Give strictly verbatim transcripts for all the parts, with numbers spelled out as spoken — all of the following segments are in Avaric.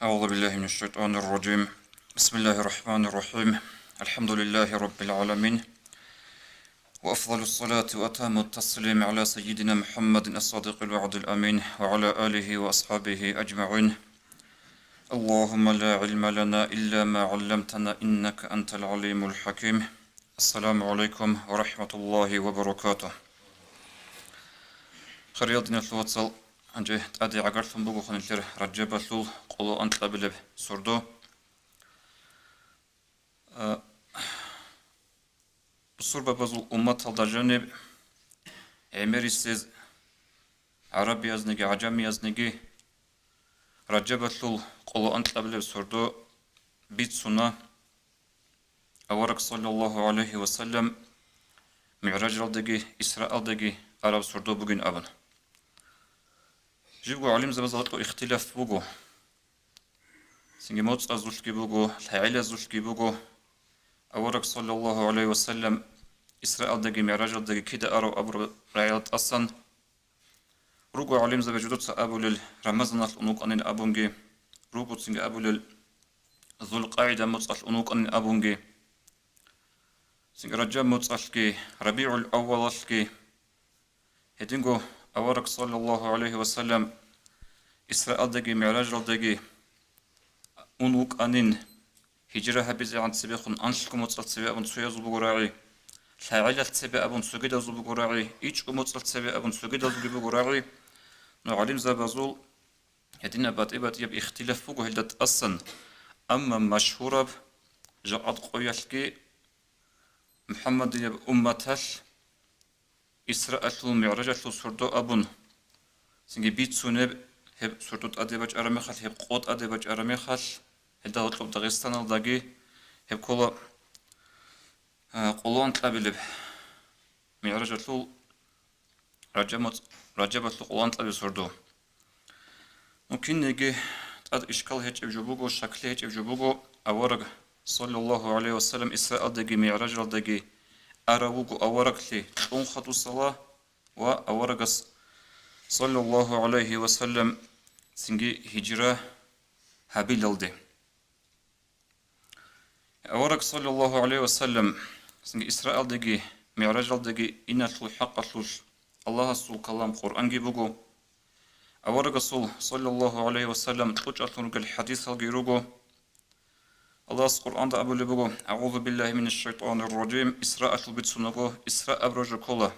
أعوذ بالله من الشيطان الرجيم. بسم الله الرحمن الرحيم. الحمد لله رب العالمين. وأفضل الصلاة وأتم التسليم على سيدنا محمد الصادق الوعد الأمين وعلى آله وأصحابه أجمعين. اللهم لا علم لنا إلا ما علمتنا إنك أنت العليم الحكيم. السلام عليكم ورحمة الله وبركاته. Хириял диналъул вацал, гьанже тӀаде гӀагарлъун буго ханилъер Раджабалъул къоло анкьабилеб сордо. А, бусурбабазул умматалда жаниб гӀемерисез гӀарабиязниги гӀажамиязниги Раджабалъул къоло анкьабилеб сордо бицуна авараг саллаллагьу гӀалайгьи ва саллам МигӀражалдаги Исраалдаги араб сордо бугин абун. Жибго гӀалимзабазда гьоркьоб ихтилаф буго. Цинги моцӀазулъги буго, лъагӀелазулъги буго. Авараг саллаллагьу гӀалайгьи ва саллам Исраалдаги МигӀражалдаги кида арав абураб рагӀиял тӀасан руго гӀалимзаби жидеца абулел Рамазаналъ ун вукӀанин абунги, руго цинги абулел ЗулкъагӀида моцӀалъ ун вукӀанин абунги, цинги Раджаб моцӀалъги, РабигӀул-аввалалъги. Гьединго авараг саллаллагьу гӀалайгьи ва саллам Исраалдаги МигӀражалдаги ун вукӀанин, гьижра гьабизегӀан цебехун анлъго моцӀалъ цебе абун цоязул буго рагӀи, лъагӀелалъ цебе абун цогидазул буго рагӀи, ичӀго моцӀалъ цебе абун цогидазулги буго рагӀи. Ну, гӀалимзабазул гьединаб батӀи-батӀияб ихтилаф буго гьелда тӀасан, амма машгьураб жакъад къоялъги МухӀаммадияб умматалъ Исраалъул МигӀражалъул сордо абун, цинги бицунеб, гьеб сордо тӀаде бачӀараб мехалъ, гьеб къо тӀаде бачӀараб мехалъ, гьелда гьоркьоб Дагъистаналдаги гьеб ккола, а, къоло анкьабилеб МигӀражалъул Раджаб моцӀ-, Раджабалъул къоло анкьабилеб сордо. Ну, кинеги тӀад ишкал гьечӀеб жо буго, щаклъи гьечӀеб жо буго, авараг, саллаллагьу гӀалайгьи ва саллам, Исраалдаги МигӀражалдаги арав вуго авараглъи кьун хадусала ва аварагас, саллаллагьу гӀалайгьи ва саллам, цинги гьижра гьабилалде. Авараг, саллаллагьу гӀалайгьи ва саллам, цинги Исраалдаги МигӀражалдаги иналъул хӀакъалъулъ Аллагьасул калам Къуръанги буго. Аварагасул, саллаллагьу гӀалайгьи ва саллам, кьучӀалъун ругел хӀадисалги руго. Аллагьас Къуръанда абулеб буго: «АгӀузу биллагьи минаш шайтанир ражим». Исраалъул бицунаго, Исра абураб жо ккола.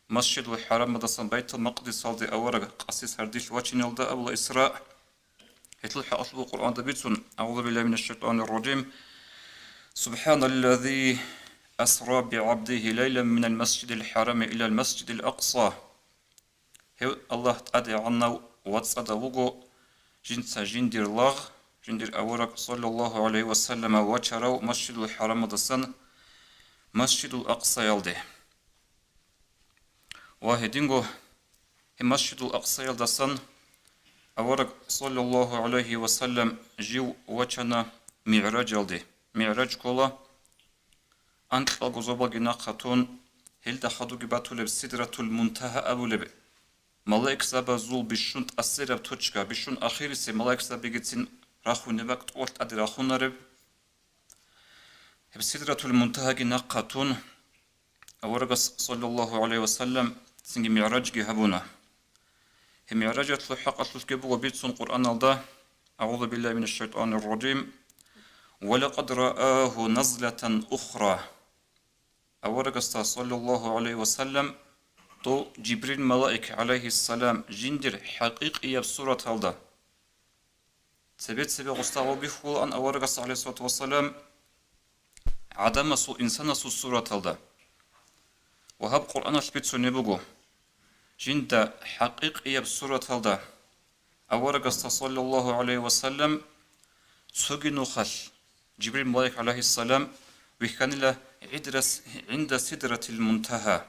Масжидул ХӀарамалдасан Байтул Макъдисалде авараг къаси сардилъ вачиналда абула Исра. Гьелъул хӀакъалъулъ Къуръанда бицун: «АгӀузу биллагьи минаш шайтанир ражим. Субханаллази асра бигӀабдигьи лайлан минал масжидил хӀарами илал масжидил акъса». Гьев Аллагь ТӀадегӀанав ва ЦӀадав вуго, жинца жиндир лагъ, жиндир авараг, саллаллагьу гӀалайгьи ва саллама, вачарав Масжидул ХӀарамалдасан Масжидул Акъсаялде. Ва гьединго гьеб Масжидул Акъсаялдасан авараг, саллаллагьу гӀалайгьи ва саллам, жив вачана МигӀражалде. МигӀраж ккола анкьалго зобалги нахъа тун, гьелда хадубги батулеб Сидратул Мунтагьа абулеб, малаикзабазул бищун тӀасараб точка, бищун ахирисеб, малаикзабигицин рахунеб бакӀ тӀолъ тӀаде рахунареб. Гьеб Сидратул Мунтагьаги нахъа тун, аварагас, саллаллагьу гӀалайгьи ва саллам, цинги мигӀражги гьабуна. Гьеб мигӀражалъул хӀакъалъулъги буго бицун Къуръаналда: «АгӀузу биллагьи минаш шайтанир ражим. Ва лакъад раагьу назлатан ухра». Аварагасда, саллаллагьу гӀалайгьи ва саллам, дов Жибрил малаик, гӀалайгьиссалам, жиндир хӀакъикъияб сураталда. Цебе-цебе гъосда гъов бихьулаан аварагасда, гӀалайгьиссалату вассалам, гӀадамасул, инсанасул сураталда. Ва гьаб Къуръаналъ бицунеб буго, жинда хӀакъикъияб сураталда аварагасда, саллаллагьу гӀалайгьи ва саллам, цоги нухалъ Жибрил малаик, гӀалайгьиссалам, вихьанила гӀидрас-, гӀинда Сидратил Мунтагьа.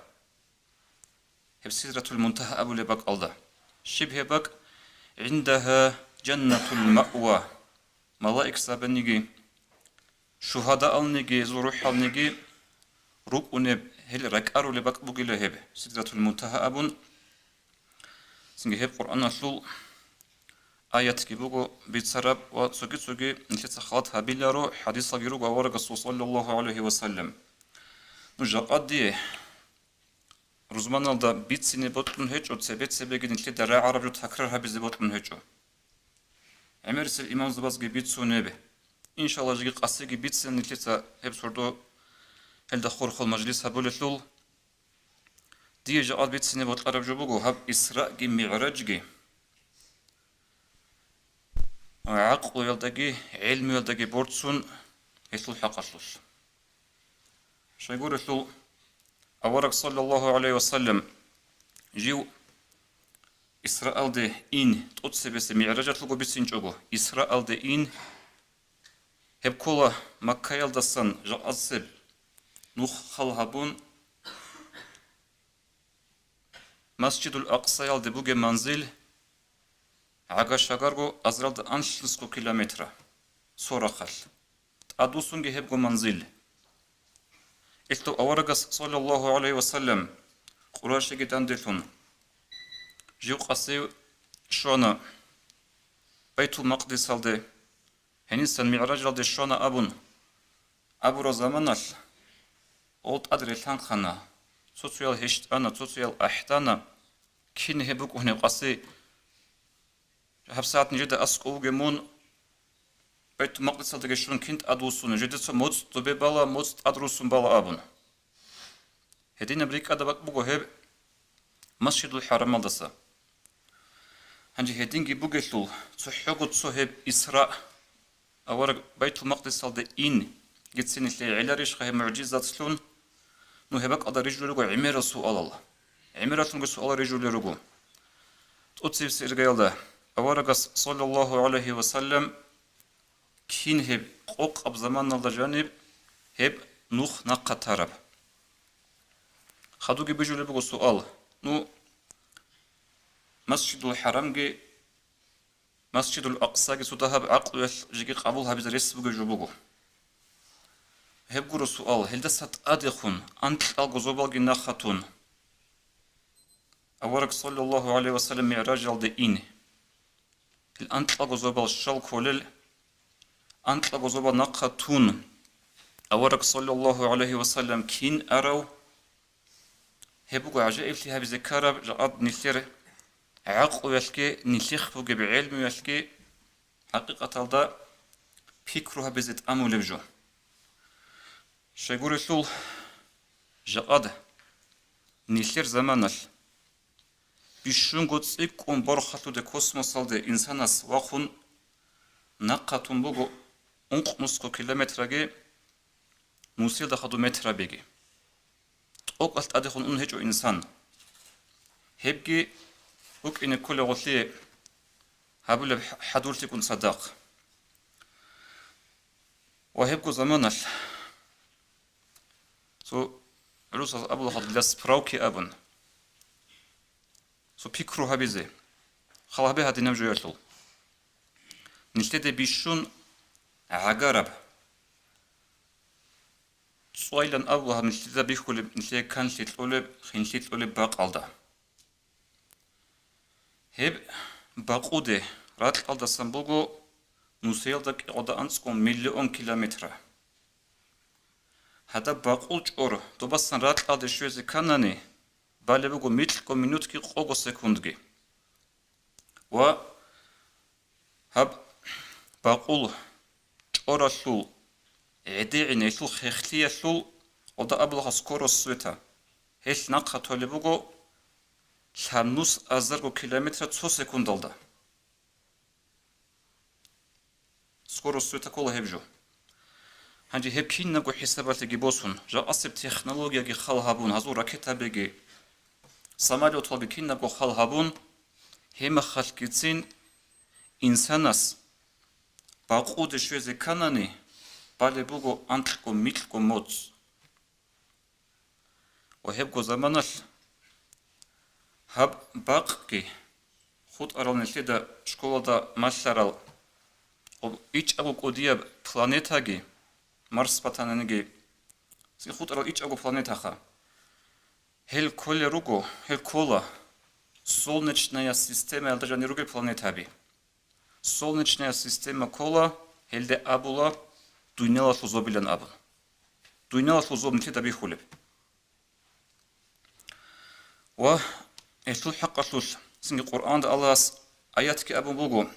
Гьеб Сидратул Мунтагьа абулеб бакӀалда. Щиб гьеб бакӀ? «ГӀиндагьа жаннатул маъва». Малаикзабаниги, шугьадаалниги, гьезул рухӀалниги рукӀунеб, гьел ракӀарулеб бакӀ бугила гьеб, Сидратул Мунтагьа абун. Цинги гьеб Къуръаналъул аятги буго бицараб ва цоги-цоги нилъеца халат гьабиларо, хӀадисалги руго аварагасул, саллаллагьу гӀалайгьи ва саллам. Ну, жакъа дие рузманалда бицине бокьун гьечӀо, цебе-цебеги нилъеда рагӀараб жо такрар гьабизе бокьун гьечӀо. ГӀемерисел имамзабазги бицунеб. Иншалла, жеги къасиги бицина нилъеца гьеб сордо гьелда хурхул мажлис гьабулелъул. Дие жакъа бицине бокьараб жо буго гьаб Исраъги МигӀражги. ГӀакълуялдаги гӀелмуялдаги борцун гьелъул хӀакъалъулъ. Щайгурелъул, авараг, саллаллагьу гӀалайгьи ва саллам, жив Исраалде ин, тӀоцебесеб МигӀражалъулго бицинчӀого, Исраалде ин, гьеб ккола Маккаялдасан жакъасеб нух хал гьабун, Масжидул Акъсаялде бугеб манзил гӀага-шагарго азаралда анлънусго километра цо рахъалъ. ТӀадвуссунги гьебго манзил. Гьелъул аварагас, саллаллагьу гӀалайгьи ва саллам, Къурайшиги данделъун, жив къасив щвана Байтул-Макъдисалде, гьенисан МигӀражалде щвана абун абураб заманалъ, гъол тӀад релъанхъана, цо-цоял гьещтӀана, цо-цоял ахӀдана, кин гьеб букӀунеб къаси, гьабсагӀат нижеда аскӀов вугев мун, Байтул-Макъдисалдаги щун кин тӀадвуссун, жидеца моцӀ цебе бала, моцӀ тӀад руссун бала абун. Гьединаб рикӀкӀадаб бакӀ буго гьеб Масжидул ХӀарамалдаса. Гьанже гьединги бугелъул, цохӀого цо гьеб Исра, авараг Байтул-Макъдисалде ингицин нилъее гӀеларищха гьеб мугӀжизатлъун? Ну, гьеб бакӀалда рижулел руго гӀемерал суалал. ГӀемералъунги суалал рижулел руго. ТӀоцебесеб иргаялда аварагас, саллаллагьу гӀалайгьи ва саллам, кин гьеб къокъаб заманалда жаниб гьеб нух нахъа тараб? Хадубги бижулеб буго суал. Ну, Масжидул ХӀарамги, Масжидул Акъсаги цо дагьаб гӀакълуялъ жеги къабул гьабизе рес бугеб жо буго. Гьеб гуро суал, гьелдаса тӀадехун анкьалго зобалги нахъа тун, авараг, саллаллагьу гӀалайгьи ва саллам, МигӀражалде ин. Гьел анкьалго зобал щал кколел, анкьалго зобал нахъа тун, авараг, саллаллагьу гӀалайгьи ва саллам, кин арав? Гьеб буго гӀажаиблъи гьабизе ккараб, жакъад нилъер гӀакълуялъги, нилъехъ бугеб гӀелмуялъги хӀакъикъаталда пикру гьабизе тӀамулеб жо. Щайгурелъул, жакъад нилъер заманалъ бищунго цӀикӀкӀун борхалъуде космосалде инсанас вахъун нахъа тун буго ункънусго километраги, нусиялда хадуб метрабиги. ТӀокӀалъ тӀадехун ун гьечӀо инсан. Гьебги букӀине кколеб гъолъие гьабулеб хӀадурлъикӀун цадахъ. Ва гьебго заманалъ цо гӀурусаз абула хадуб для справки абун, цо пикру гьабизе, хал гьабе гьадинаб жоялъул. Нилъеде бищун гӀагараб, цӀвайилан абула гьаб нилъеда бихьулеб, нилъее канлъи кьолеб, хинлъи кьолеб бакъалда. Гьеб бакъуде ракьалдасан буго нусиялда кӀикъода анцӀго миллион километра. Гьадаб бакъул чӀор добасан ракьалде щвезе кканани, балеб буго микьго минутги къого секундги. Ва гьаб бакъул чӀоралъул гӀедегӀин гьелъул хехлъиялъул, гъода абулаха скорость света, гьелъ нахъа толеб буго лъабнус азарго километра цо секундалда. Скорость света ккола гьеб жо. Гьанже гьеб кинабго хӀисабалъеги босун, жакъасеб технологияги хал гьабун, гьазул ракетабиги, самолеталги кинабго хал гьабун, гьеб мехалъгицин инсанас бакъуде щвезе кканани, балеб буго анкьго-микьго моцӀ. Ва гьебго заманалъ гьаб бакъги хутӀарал нилъеда школалда малъарал ичӀабго кӀудияб планетаги, Марс батаниги, цин хутӀарал ичӀабго планетаха. Гьел кколел руго, гьел ккола солнечная системаялда жанир ругел планетаби. Солнечная система ккола, гьелде абула дуниялалъул зобилан абун. Дуниялалъул зоб нилъеда бихьулеб. Ва гьелъул хӀакъалъулъ цинги Къуръанда Аллагьас аятги абун буго: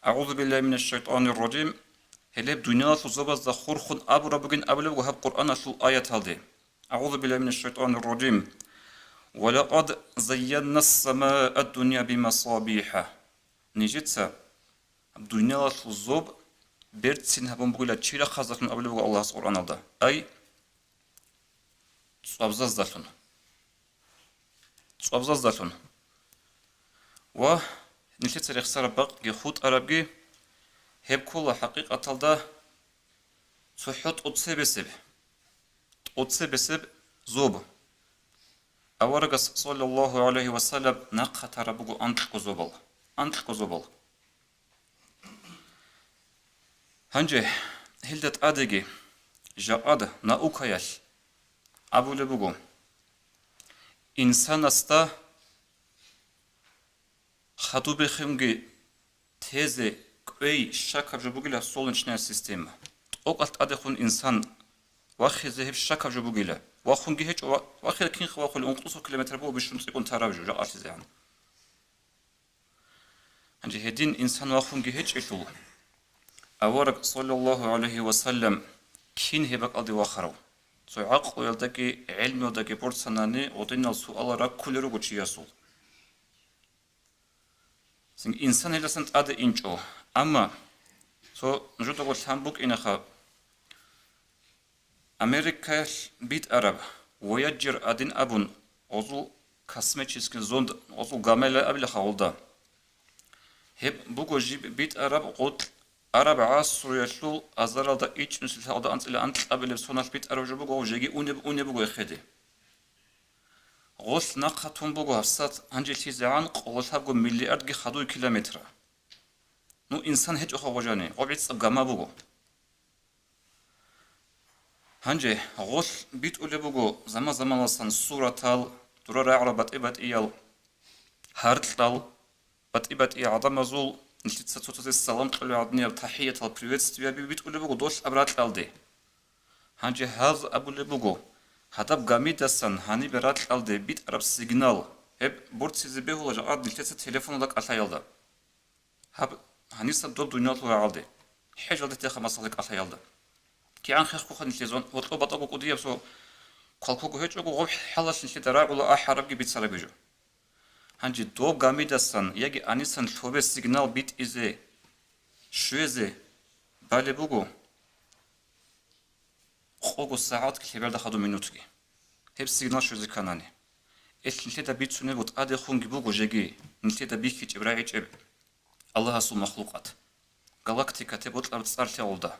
«АгӀузу биллагьи минаш шайтанир ражим», гьелеб дуниялалъул зобазда хурхун абураб бугин абулеб буго гьаб Къуръаналъул аяталде. «АгӀузу биллагьи минаш шайтанир ражим. Ва лакъад зайяннас самаа ад-дунья бимасабиха». Нижеца дуниялалъул зоб берцин гьабун бугила чирахъаздалъун абулеб буго Аллагьас Къуръаналда. Ай, цӀвабзаздалъун. ЦӀвабзаздалъун. Ва нилъеца рехсараб бакъги хутӀарабги гьеб ккола хӀакъикъаталда цохӀо тӀоцебесеб, тӀоцебесеб зоб. Аварагас, саллаллагьу гӀалайгьи ва саллам, нахъа тараб буго анкьго зобал, анкьго зобал. Гьанже гьелда тӀадеги жакъад наукаялъ абулеб буго, инсанасда хадубехунги тезе кӀвей щакаб жо бугила солнечная система. ТӀокӀалъ тӀадехун инсан вахизе гьеб щакаб жо бугила. Вахунги гьечӀо, ва-, вахизе кинха вахулеб, ункъусул километр буго бищун цӀикӀкӀун тараб жо жакъалъизегӀан. Гьанже гьедин инсан вахунги гьечӀелъул, авараг, саллаллагьу гӀалайгьи ва саллам, кин гьеб бакӀалде вахарав? Цо гӀакълуялдаги гӀелмуялдаги борцанани гъодинал суалал раккулел руго чиясул. Цинги инсан гьелдасан тӀаде инчӀо. Амма цо нужедаго лъан букӀинаха, Америкаялъ битӀараб Вояджер один абун гъозул космический зонд, гъозул гамела абилаха гъолда. Гьеб буго жиб битӀараб гъоркь араб гӀасруялъул азаралда ичӀнусилъалда анцӀила анкьабилеб соналъ битӀараб жо буго, жеги унеб, унеб буго эхеде. Гъолъ нахъа тун буго гьабсат гьанжелъизегӀан къололъабго миллиардги хадуй километра. Ну, инсан гьечӀоха гъожани, гъоб гӀицӀаб гама буго. Гьанже гъолъ битӀулеб буго заман-заманалсан суратал, дура рагӀараб батӀи-батӀиял гьаркьал, батӀи-батӀиял гӀадамазул, нилъеца цоцазе салам кьолеб гӀадинаб тахӀиятал, приветствияби битӀулеб буго долъ аб ракьалде. Гьанже гьаз абулеб буго, гьадаб гамидасан гьанибе ракьалде битӀараб сигнал, гьеб борцизе бегьула жакъа нилъеца телефоналда кӀалъаялда. Гьаб гьаниса доб дуниялалъул рагӀалде, хӀежалде теха масала кӀалъаялда. КигӀан хехго ха нилъе зон, гьоркьоб батӀаго кӀудияб цо квалкваго гьечӀого, гъоб хӀалалъ нилъеда рагӀула ахӀарабги бицарабги жо. Гьанже доб гамидасан яги анисан лъобе сигнал битӀизе, щвезе балеб буго къого сагӀат лъеберда хадуб минутги. Гьеб сигнал щвезе кканани. Ил нилъеда бицунеб тӀадехунги буго жеги, нилъеда бихьичӀеб рагӀичӀеб Аллагьасул махлукъат. Галактика те бокьараб цӀар лъагӀолда.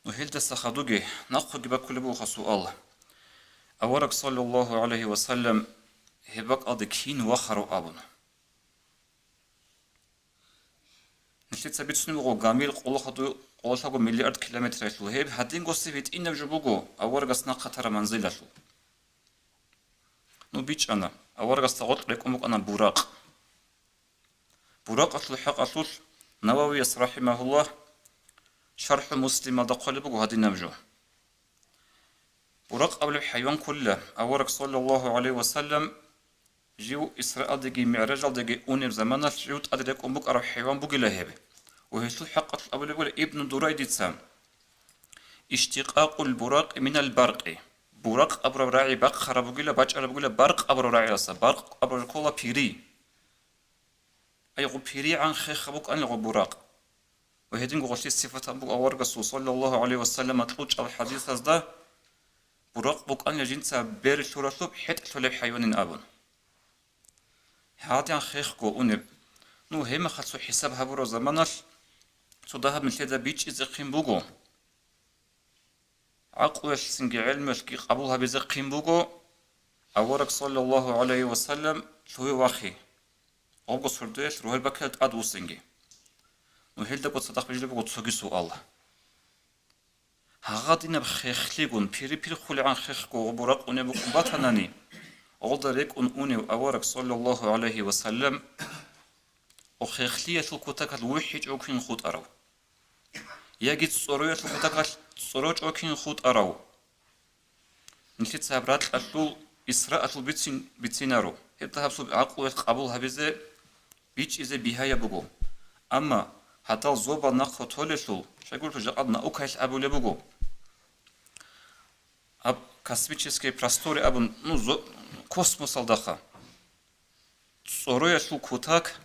Ну, гьелдаса хадуги нахъеги баккулеб бугоха суал. Авараг, саллаллагьу гӀалайгьи ва саллам, гьеб бакӀалде кин вахарав абун. Нилъеца бицунеб буго гамил къолохаду-, къололъабго миллиард километралъул. Гьеб гьадинго цебе гьитӀинаб жо буго аварагас нахъа тараб манзилалъул. Ну, бичӀчӀана, аварагасда гъоркь рекӀун букӀана Буракъ. Буракъалъул хӀакъалъулъ Нававияс, рахӀимагьуллагь, ШархӀу Муслималда хъвалеб буго гьадинаб жо. Буракъ абулеб хӀайван кколила, авараг, саллаллагьу гӀалайгьи ва саллам, жив Исраалдеги МигӀражалдеги унеб заманалъ жив тӀаде рекӀун букӀараб хӀайван бугила гьеб. Ва гьелъул хӀакъалъулъ абулеб бугила Ибну Дурайдица: «Иштикъакъул буракъи минал баркъи». Буракъ абураб рагӀи бахъараб бугила, бачӀараб бугила баркъ абураб рагӀиласа, баркъ абураб ккола пири. Ай, гъо пиригӀан хеха букӀанила гъо Буракъ. Ва гьединго гъолъи сифатан буго аварагасул, саллаллагьу гӀалайгьи ва саллам, кьучӀал хӀадисазда: «Буракъ букӀанила жинца бер лъуралъуб хӀетӀ лъолеб хӀайванин», – абун. Гьадин хехго унеб. Ну, гьемахъа цо хӀисаб гьабураб заманалъ цо дагьаб нилъеда бичӀчӀизехъин буго. ГӀакълуялъцинги гӀелмуялъги къабул гьабизехъин буго, авараг, саллаллагьу гӀалайгьи ва саллам, лъугьи-вахи, гъобго сордоялъ рогьел баккиялда тӀадвуссинги. Ну, гьелдаго цадахъ бижулеб буго цоги суал. Гьагъадинаб хехлъигун, пири-пирхулегӀан хехго гъо Буракъ унеб букӀун батанани, гъолда рекӀун унев авараг, саллаллагьу гӀалайгьи ва саллам, Хехлъиялъул кутакалъ вухӀичӀо кин хутӀарав? Яги цӀороялъул кутакалъ цӀорочӀо кин хутӀарав? Нилъеца гьаб ракьалъул Исраалъул бицин-, бицинаро. Гьеб дагьабсуб гӀакълуялъ къабул гьабизе, бичӀчӀизе бигьаяб буго. Амма гьадал зобал нахъа толелъул, щайгурелъул жакъад наукаялъ абулеб буго. Гьаб космические просторы абун, ну, зо-, космосалдаха. ЦӀороялъул кутак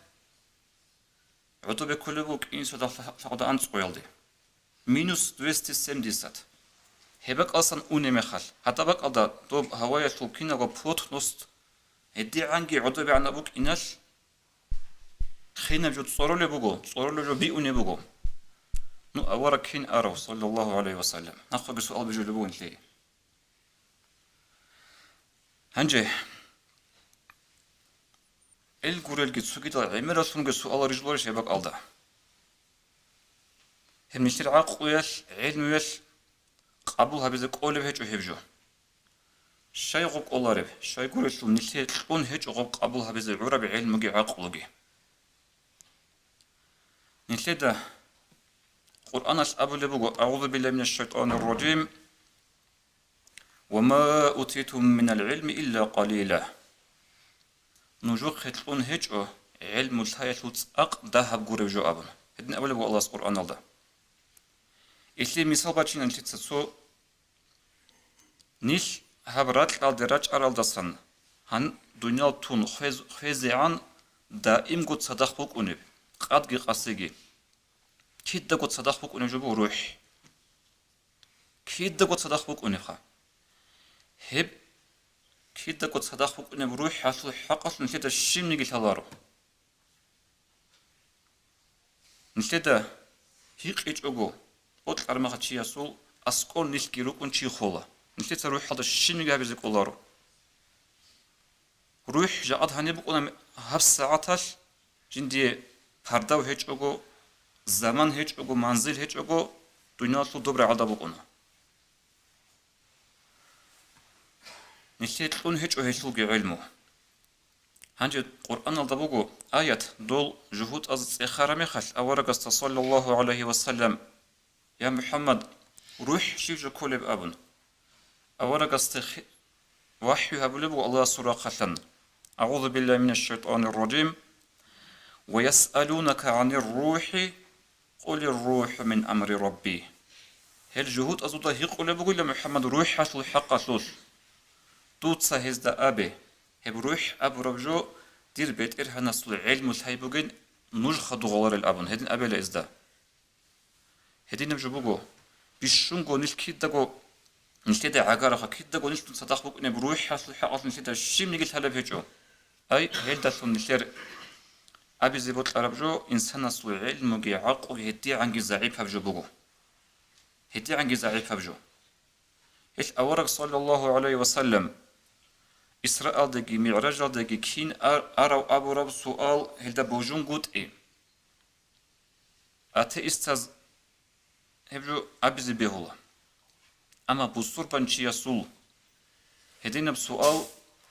гӀодобе кколеб буго кӀинсуда лъагӀда анцӀгоялде. Минус двести семьдесят. Гьеб бакӀалсан унеб мехалъ, гьадаб бакӀалда доб гьаваялъул киналго плотность гьедигӀанги гӀодобегӀанаб букӀиналъ, хинаб жо цӀоролеб буго, цӀоролеб жо биунеб буго. Ну, авараг кин арав, саллаллагьу гӀалайгьи ва саллам? Нахъеги суал бижулеб буго нилъее. Гьанже, гӀел гурелги цогидал гӀемераллъунги суал рижуларищ гьеб бакӀалда? Гьеб нилъер гӀакълуялъ, гӀелмуялъ къабул гьабизе кӀолеб гьечӀо гьеб жо. Щай гъоб кӀолареб, щайгурелъул нилъее кьун гьечӀо гъоб къабул гьабизе гӀураб гӀелмуги гӀакълуги. Нилъеда Къуръаналъ абулеб буго: «АгӀузу биллагьи минаш шайтанир ражим. Ва ма утитум минал гӀилми илла къалила». Нужухъе кьун гьечӀо гӀелму лъаялъул цӀакъ дагьаб гуреб жо абун. Гьедин абулеб буго Аллагьас Къуръаналда. Илъе мисал бачина нилъеца цо. Нилъ гьаб ракьалде рачӀаралдасан гьан дуниял тун хвез-, хвезегӀан даимго цадахъ букӀунеб, къадги къасиги. Кидаго цадахъ букӀунеб жо буго рухӀ. Кидаго цадахъ букӀунебха. Гьеб кидаго цадахъ букӀунеб рухӀалъул хӀакъалъулъ нилъеда щибниги лъаларо. Нилъеда гьикъичӀого, бокьараб мехалъ чиясул аскӀор нилъги рукӀун чи хола. Нилъеца рухӀалда щибниги гьабизе кӀоларо. РухӀ жакъад гьаниб букӀуна гьаб сагӀаталъ, жиндие пардав гьечӀого, заман гьечӀого, манзил гьечӀого, дуниялалъул доб рагӀалда букӀуна. Нилъее кьун гьечӀо гьелъулги гӀелму. Гьанже Къуръаналда буго аят, дол жугьутӀаз цӀехараб мехалъ аварагасда, саллаллагьу гӀалайгьи ва саллам: «Я МухӀаммад, рухӀ щив жо кколеб?» – абун. Аварагасде хи-, вахӀю гьабулеб буго Аллагьасул рахъалъан: «АгӀузу биллагьи минаш шайтанир ражим. Ва ясъалунака гӀанир рухӀи, къулир рухӀу мин амри рабби». Гьел жугьутӀазулда гьикъулеб бугила МухӀаммад рухӀалъул хӀакъалъулъ. Дуца гьезда абе, гьеб рухӀ абураб жо дир БетӀергьанасул гӀелму лъай бугин, нуж хадув гъоларел абун, гьедин абила гьезда. Гьединаб жо буго, бищунго нилъ кидаго, нилъеда гӀагарахъа, кидаго нилъ цадахъ букӀунеб рухӀалъул хӀакъалъулъ нилъеда щибниги лъалеб гьечӀо. Ай, гьелдалъун нилъер абизе бокьараб жо инсанасул гӀелмуги гӀакълуги гьедигӀанги загӀипаб жо буго. ГьедигӀанги загӀипаб жо. Гьел авараг, саллаллагьу гӀалайгьи ва саллам, Исраалдеги МигӀражалдеги кин ар-, арав абураб суал гьелда божунгутӀи, атеистаз гьеб жо абизе бегьула. Амма бусурбанчиясул гьединаб суал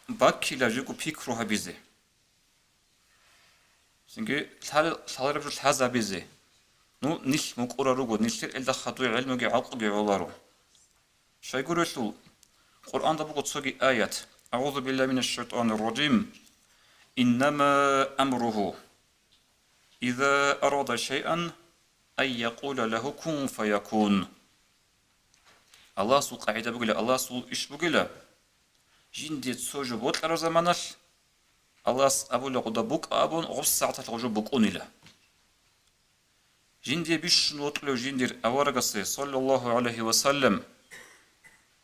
баккила жего пикру гьабизе. Цинги лъал-, лъалареб жо лъазабизе. Ну, нилъ мукӀурал руго, нилъер элда хадуй гӀелмуги гӀакълуги гӀоларо. Щайгурелъул, Къуръанда буго цоги аят: «АгӀузу биллагьи минаш шайтанир ражим. Иннама амругьу иза арада шайъан ан якъула лагьу кун фаякун». Аллагьасул къагӀида бугила, Аллагьасул иш бугила, жинде цо жо бокьараб заманалъ, Аллагьас абула гъуда букӀа абун, гъоб сагӀаталъ гъоб жо букӀунила. Жиндие бищун вокьулев жиндир аварагасе, саллаллагьу гӀалайгьи ва саллам,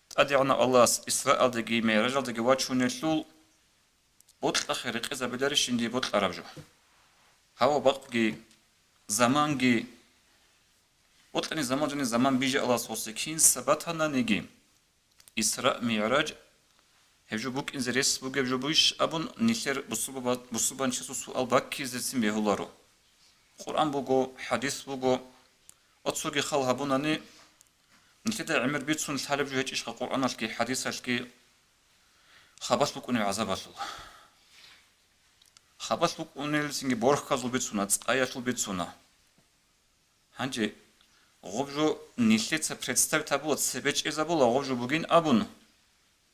ТӀадегӀанав Аллагьас Исраалдеги МигӀражалдеги вачунелъул бокьахъе рекъезабиларищ жиндие бокьараб жо? Гьава бакъги, заманги, бокьани заман жани заман бижи Аллагьас гъосе кинса батананиги, Исра, МигӀраж, гьеб жо букӀинзе рес бугеб жо буйищ абун, нилъер бусурба-, бусурбанчиясул суал баккизецин бегьуларо. Къуръан буго, хӀадис буго, ва цоги хал гьабунани, нилъеда гӀемер бицун лъалеб жо гьечӀищха Къуръаналъги хӀадисалъги хабалъ букӀунеб гӀазабалъул? Хабалъ букӀунелицинги борхьазул бицуна, цӀаялъул бицуна. Гьанже гъуб жо нилъеца представить гьабула, цебе чӀезабула гъуб жо бугин абун,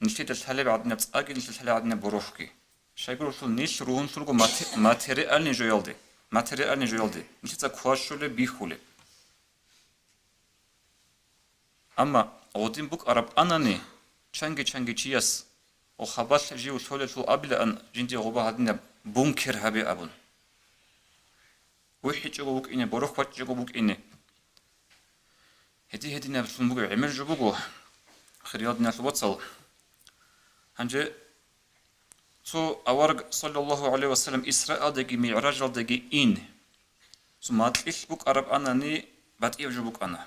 нилъеда лъалеб гӀадинаб цӀаги, нилъеда лъалеб гӀадинаб борохьги. Щайгурелъул нилъ ругьунлъулго мате-, материальный жоялде, материальный жоялде нилъеца квашулеб, бихьулеб. Амма гъудин букӀараб анани, чанги-чанги чияс, гъо хабалъ жив лъолелъул абилаан, жинди гъуба гьадинаб бункер гьабе абун. ВухӀичӀого вукӀине, борохь вачӀичӀого вукӀине. Гьедин-гьединаблъун буго гӀемер жо буго, хириял диналъул вацал. Гьанже цо авараг, саллаллагьу гӀалайгьи вассалам, Исраалдеги МигӀражалдеги ин, цо макьилъ букӀараб анани, батӀияб жо букӀана.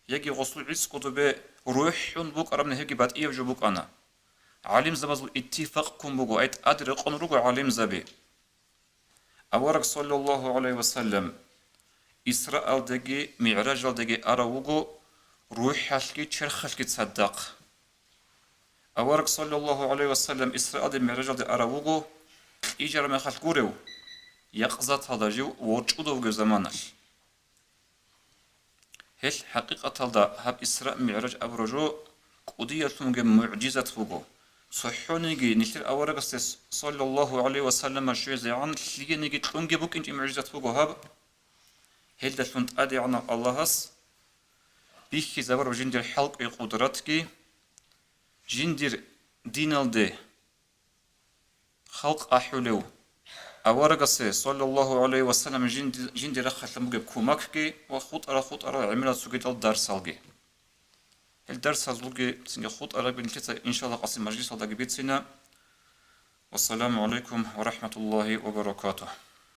Яги гъосул гӀицӀго добе рухӀун букӀарабни, гьебги батӀияб жо букӀана. ГӀалимзабазул иттифакъ ккун буго, ай тӀаде рекъон руго гӀалимзаби. Авараг, саллаллагьу гӀалайгьи вассалам, Исраалдеги МигӀражалдеги арав вуго рухӀалъги черхалъги цадахъ. Авараг, саллаллагьу гӀалайгьи вассалам, Исраалде МигӀражалде арав вуго кьижараб мехалъ гурев, якъзаталда жив ворчӀуда вугев заманалъ. Гьелъ хӀакъикъаталда гьаб Исра-МигӀраж абураб жо кӀудиялъунги мугӀжизат буго. ЦохӀониги нилъер аварагасде, саллаллагьу гӀалайгьи вассалам, щвезегӀан лъиениги кьунги букӀинчӀеб мугӀжизат буго гьаб. Гьелдалъун ТӀадегӀанав Аллагьас бихьизабураб жиндир хӀалкӀвей къудратги, жиндир диналде халкъ ахӀулев аварагасе, саллаллагьу гӀалайгьи вассалам, жинди-, жиндир рахъалъан бугеб кумакги ва хутӀарал-хутӀарал гӀемерал цогидал дарсалги. Гьел дарсазулги цинги хутӀараб нилъеца, иншаллагь, къаси мажлисалдаги бицина. Вассаламу гӀалайкум ва рахӀматуллагьи ва баракатугь.